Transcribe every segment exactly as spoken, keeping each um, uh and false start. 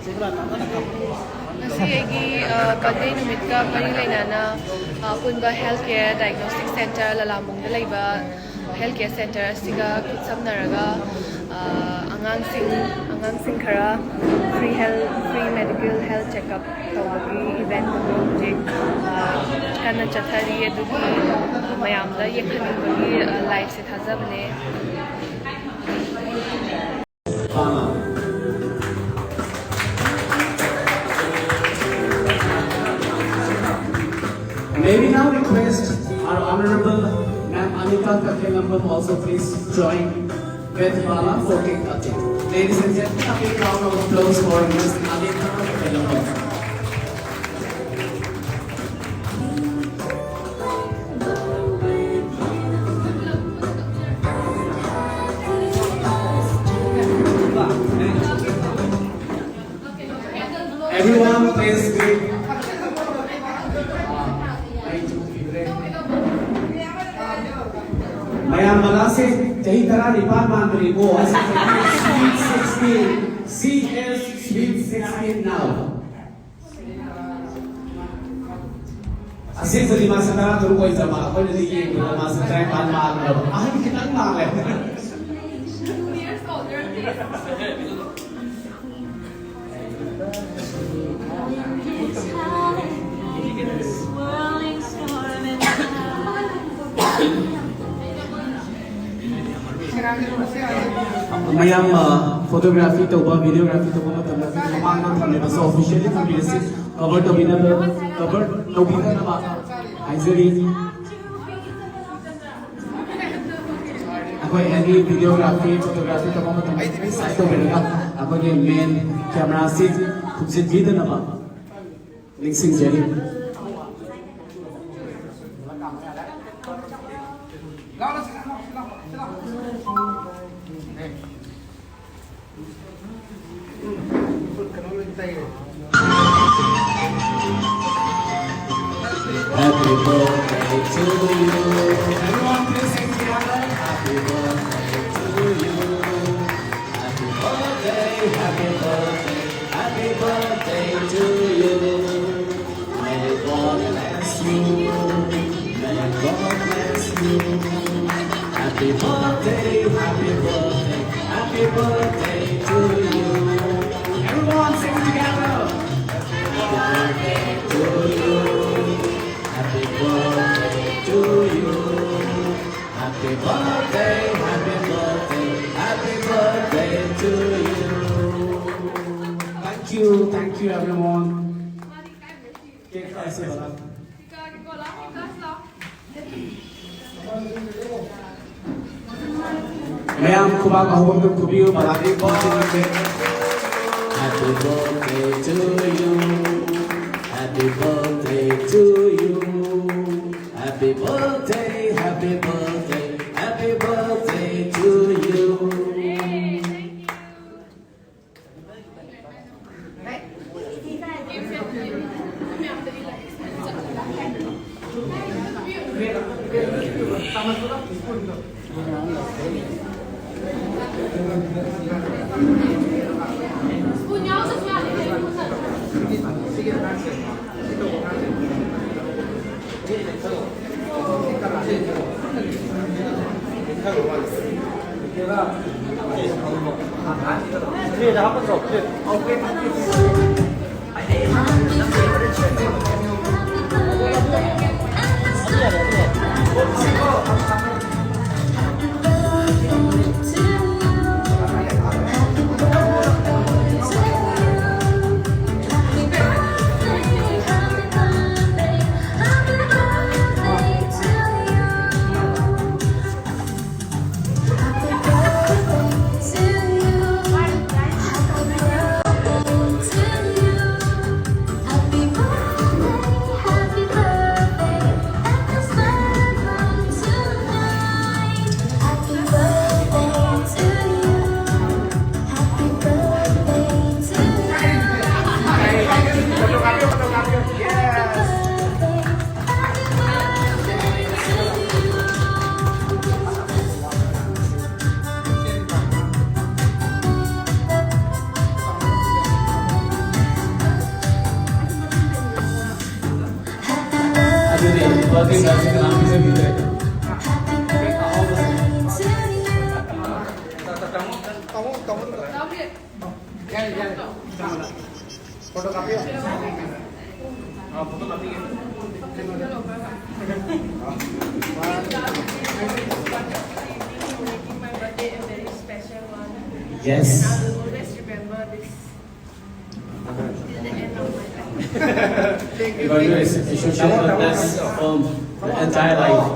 ꯉꯁꯤ ꯑꯩꯒꯤ ꯕꯔꯊꯗꯦ ꯅꯨꯃꯤꯠꯀ ꯃꯔꯤ ꯂꯩꯅꯅ ꯑ, ꯑꯄꯨꯟꯕ ꯍꯦꯜꯊ ꯀꯦꯌꯔ ꯗꯥꯏꯒꯅꯣꯁꯇꯤꯛ ꯁꯦꯟꯇꯔ ꯂꯂꯥꯝꯕꯨꯡꯗ ꯂꯩꯕ ꯍꯦꯜꯊ ꯀꯦꯌꯔ ꯁꯦꯟꯇꯔ ꯑꯁꯤꯒ ꯈꯨꯠꯁꯝꯅꯔꯒ ꯑ, ꯑꯉꯥꯡꯁꯤꯡ ꯑꯉꯥꯡꯁꯤꯡ ꯈꯔ free health free medical health checkup ꯇꯧꯕꯒꯤ ꯏꯚꯦꯟꯠ ꯑꯃ ꯍꯧꯖꯤꯛ ꯑ, ꯀꯟꯅ ꯆꯠꯊꯔꯤ꯫ ꯑꯗꯨꯒꯤ ꯑ, ꯃꯌꯥꯝꯗ ꯌꯦꯡꯍꯟꯅꯤꯡꯕꯒꯤ ꯂꯥꯏꯐꯁꯦ ꯊꯥꯖꯕꯅꯦ꯫ May we now request our Honorable Ma'am Anita Kakelambam also please join with Bala for cake cutting. Ladies and gentlemen, a big round of applause for Miss Anita Kakelambam. Everyone, please give. ꯃꯌꯥꯝ ꯃꯅꯥꯁꯦ ꯆꯍꯤ ꯇꯔꯥꯅꯤꯄꯥꯟ ꯃꯥꯟꯕꯅꯤꯀꯣ꯫ ꯑꯁꯤ ꯆꯍꯤ sweet sixteen, she is sweet sixteen now. ꯑꯁꯦꯡꯕꯗꯤ ꯃꯥꯁꯦ ꯇꯔꯥꯇꯔꯨꯛ ꯑꯣꯏꯖꯕ, ꯑꯩꯈꯣꯏꯅꯗꯤ ꯌꯦꯡꯕꯗ ꯃꯥꯁꯦ ꯇꯔꯥꯅꯤꯄꯥꯟ ꯃꯥꯜꯂꯕ, ꯑꯍꯟ ꯈꯤꯇꯪ ꯃꯥꯜꯂꯦ꯫ ꯃꯌꯥꯝ ꯐꯣꯇꯣꯒ꯭ꯔꯥꯐꯤ ꯇꯧꯕ, ꯚꯤꯗꯤꯑꯣꯒ꯭ꯔꯥꯐꯤ ꯇꯧꯕ ꯃꯇꯝꯗ ꯑꯩꯈꯣꯏꯒꯤ ꯃꯃꯥꯡꯗ ꯊꯝꯂꯤꯕꯁꯨ ꯑꯣꯐꯤꯁꯤꯌꯦꯜꯂꯤ ꯊꯝꯕꯤꯔꯁꯤ꯫ ꯀꯚꯔ ꯇꯧꯕꯤꯅꯕ, ꯀꯚꯔ ꯇꯧꯕꯤꯅꯅꯕ ꯍꯥꯏꯖꯔꯤ꯫ ꯑꯩꯈꯣꯏ ꯑꯦꯅꯤ ꯚꯤꯗꯤꯑꯣꯒ꯭ꯔꯥꯐꯤ, ꯐꯣꯇꯣꯒ꯭ꯔꯥꯐꯤ ꯇꯧꯕ ꯃꯇꯝꯗ ꯁꯥꯏꯠ ꯇꯧꯕꯤꯔꯒ ꯑꯩꯈꯣꯏꯒꯤ ꯃꯦꯟ ꯀꯦꯃꯦꯔꯥꯁꯤ ꯈꯨꯝꯖꯤꯟꯕꯤꯗꯅꯕ ꯅꯤꯡꯁꯤꯡꯖꯔꯤ꯫ Happy birthday to you. Everyone, please sing together. Happy birthday to you. Happy birthday, happy birthday, happy May God bless you. Happy birthday, happy birthday, happy birthday to you. Everyone sing together. Happy birthday to you. Happy birthday to you. Happy birthday, happy birthday, happy birthday to you. Thank you, thank you everyone. Cake खाने से बड़ा। ꯃꯌꯥꯝ ꯈꯨꯕꯥꯛ ꯑꯍꯨꯝꯗꯨ ꯈꯨꯕꯤꯌꯨ, ꯕꯂꯥꯗꯤ ꯄꯣꯠꯁꯤꯡꯁꯦ꯫ Happy birthday to you. Happy birthday to you. Happy birthday, happy birthday, happy birthday to you. Birthday blessing and happy birthday. Photo copy है। हाँ, photo copy है। Yes. Evaluate association with this firm the entire life.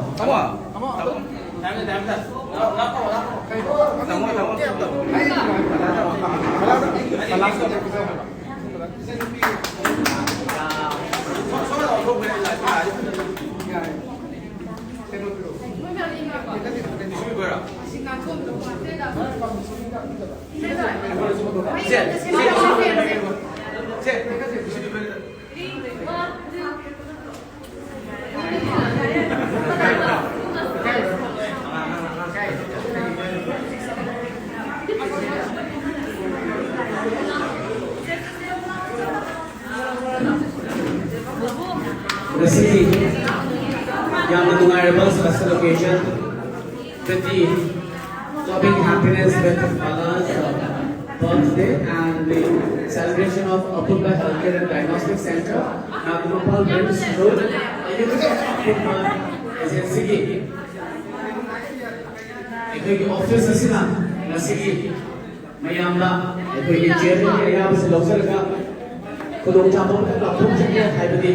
ꯉꯁꯤꯒꯤ ꯌꯥꯝꯅ ꯅꯨꯡꯉꯥꯏꯔꯕ special occasion, the clubbing happiness with Bala's birthday and the celebration of Apurva Healthcare and Diagnostic Center, Nagpal Rim's Road, ꯑꯩꯈꯣꯏꯒꯤ office ꯑꯁꯤꯅ ꯉꯁꯤꯒꯤ ꯃꯌꯥꯝꯗ ꯑꯩꯈꯣꯏꯒꯤ chairman ꯒꯤ ꯑꯌꯥꯕꯁꯤ ꯂꯧꯖꯔꯒ ꯈꯨꯗꯣꯡꯆꯥꯕ ꯑꯃꯈꯛ ꯂꯥꯎꯊꯣꯛꯆꯒꯦ ꯍꯥꯏꯕꯗꯤ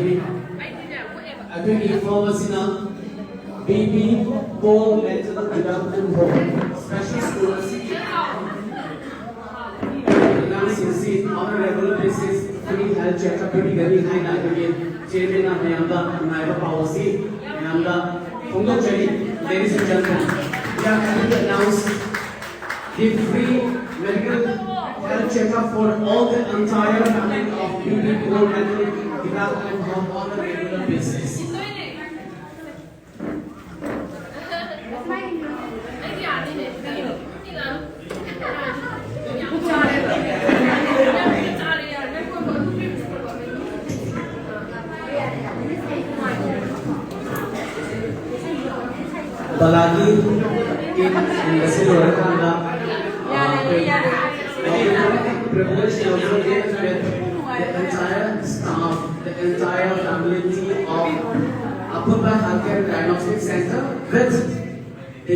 ꯑꯩꯈꯣꯏꯒꯤ firm ꯑꯁꯤꯅ B B Paul Mental Development Home special school ꯑꯁꯤꯒꯤ ꯑꯉꯥꯡꯁꯤꯡꯁꯤ on a regular basis free health checkup ꯄꯤꯕꯤꯒꯅꯤ ꯍꯥꯏꯅ ꯑꯩꯈꯣꯏꯒꯤ chairman ꯅ ꯃꯌꯥꯝꯗ ꯅꯨꯡꯉꯥꯏꯕ ꯄꯥꯎ ꯑꯁꯤ ꯃꯌꯥꯝꯗ ꯐꯣꯡꯗꯣꯛꯆꯔꯤ꯫ Ladies and gentlemen, we are happy to announce the free medical health checkup for all the entire family of B B Paul Mental Development Home on a regular basis. ꯃꯁꯤ ꯂꯣꯏꯔꯀꯥꯟꯗ, ꯑ, ꯑꯩꯈꯣꯏ privilege ꯌꯧꯖꯒꯦ with the entire staff, the entire family team of Apurva Healthcare Diagnostic Center with the